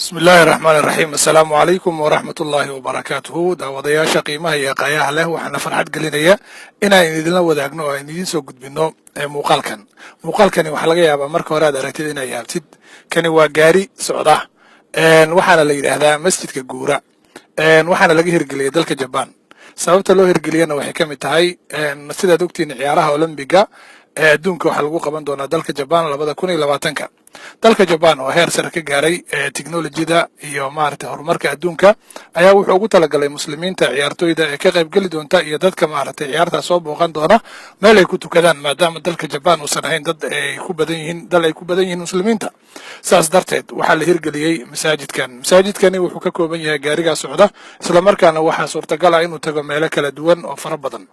Bismi illaahi raxmaan iraxiim. Assalaamu calaykum waraxmat ullaahi wabarakaatuhu. Daawadayaasha qiimaha iyo qaayaha leh, waxaana farxad gelinaya inaan idinla wadaagno oo aan idiin soo gudbino muuqaalkan. Muuqaalkani waxaa laga yaabaa marka hore aad aragtid inaa yaabtid. Kani waa gaari socda, waxaana la yidhaahdaa Masjidka Guura, waxaana laga hirgeliyay dalka Jabaan. Sababta loo hirgeliyana waxay ka mid tahay, sidaad ogtihiin, ciyaaraha Olombiga ee adduunka waxaa lagu qaban doonaa dalka Jabaan 2020-ka. Dalka Jabaan oo heer sare ka gaaray technolojiyada iyo maaragtay horumarka adduunka ayaa wuxuu ugu talagalay muslimiinta ciyaartoyda ee ka qaybgeli doonta iyo dadka maaragtay ciyaartaa soo booqan doona meel ay ku tukadaan, maadaama dalka Jabaan uusan ahayn dad ay ku badan yihiin dal ay ku badan yihiin muslimiinta. Saas darteed waxaa la hirgeliyey masaajidkan. Masaajidkani wuxuu ka kooban yahay gaarigaa socda, islamarkaana waxaa suurtagal ah inuu tago meelo kala duwan oo fara badan.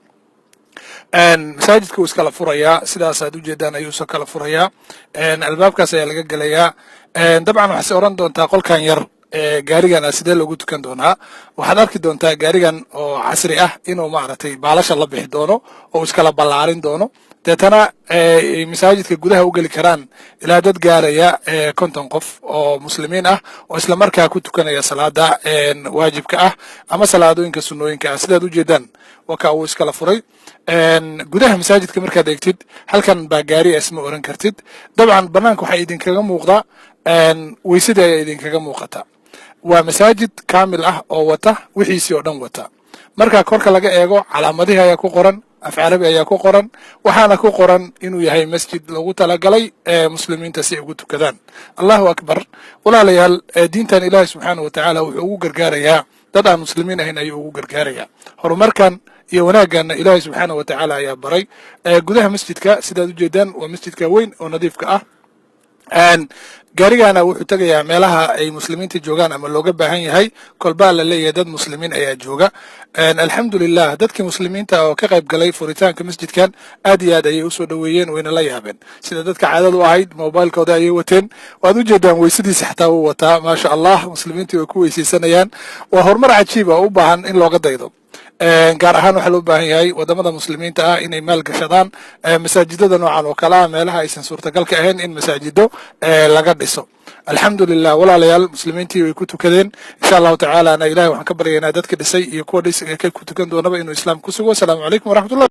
Masaajidka wuu iskala furayaa, sidaasaad ujeedaan ayuu iso kala furayaa, albaabkaas ayaa laga gelayaa. Dabcan waxaase oran doontaa, qolkan yar gaarigana sidee loogu tukan doonaa? Waxaad arki doontaa gaarigan oo casri ah inuu maaragtay baalasha la bixi doono oo iskala ballaarin doono, deetana masaajidka gudaha u geli karaan ilaa dad gaaraya 50 qof oo muslimiin ah oo islamarkaa ku tukanaya salaada waajibka ah ama salaadooyinka sunnooyinka ah. Sidaad ujeedaan, waka uu iskala furay. Gudaha masaajidka markaad eegtid, halkan baa gaari isma oran kartid. Dabcan banaanka waxaa idinkaga muuqda weysadii ayaa idinkaga muuqata. Waa masaajid kaamil ah oo wata wixiisii oo dhan wata. Marka korka laga eego, calaamadihii ayaa ku qoran, af Carabi ayaa ku qoran, waxaana ku qoran inuu yahay masjid loogu talagalay muslimiinta si ay ugu tukadaan. Allahu akbar! Walaalayaal, diintan Ilaahi subxaana wa tacaala wuxuu ugu gargaarayaa dad aan muslimiin ahayn ayuu ugu gargaarayaa. Horumarkan iyo wanaagganna Ilaahi subxaana wa tacaala ayaa baray. Gudaha masjidka sidaad ujeedaan waa masjidka weyn oo nadiifka ah. Gaarigana wuxuu tegayaa meelaha ay muslimiinta joogaan ama looga baahan yahay. Kolbaa la leeyahay dad muslimiin ayaa jooga. Alxamdulilah, dadkii muslimiinta oo ka qayb galay furitaanka masjidkan aad iyo aad ayay usoo dhoweeyeen, wayna la yaabeen. Sida dadka caadadu ahayd, mobilkooda ayay wateen. Waad ujeedaan, weysadiisa xataa wuu wataa. Maasha Allah, muslimiintii way ku weysaysanayaan. Waa horumar cajiib ah u baahan in looga daydo. Gaar ahaan waxaa loo baahan yahay wadamada muslimiinta ah inay maal gashadaan masaajidada noocan oo kale ah, meelaha aysan suurtagalka ahayn in masaajido laga dhiso. Alxamdulilah, walaalayaal, muslimiintii way ku tukadeen. Insha Allahu tacaala ana Ilahay waxaan ka baryaynaa dadka dhisay iyo kuwa ku tukan doonaba inuu Islaam ku sugo. Asalaamu calaykum waraxmatullah.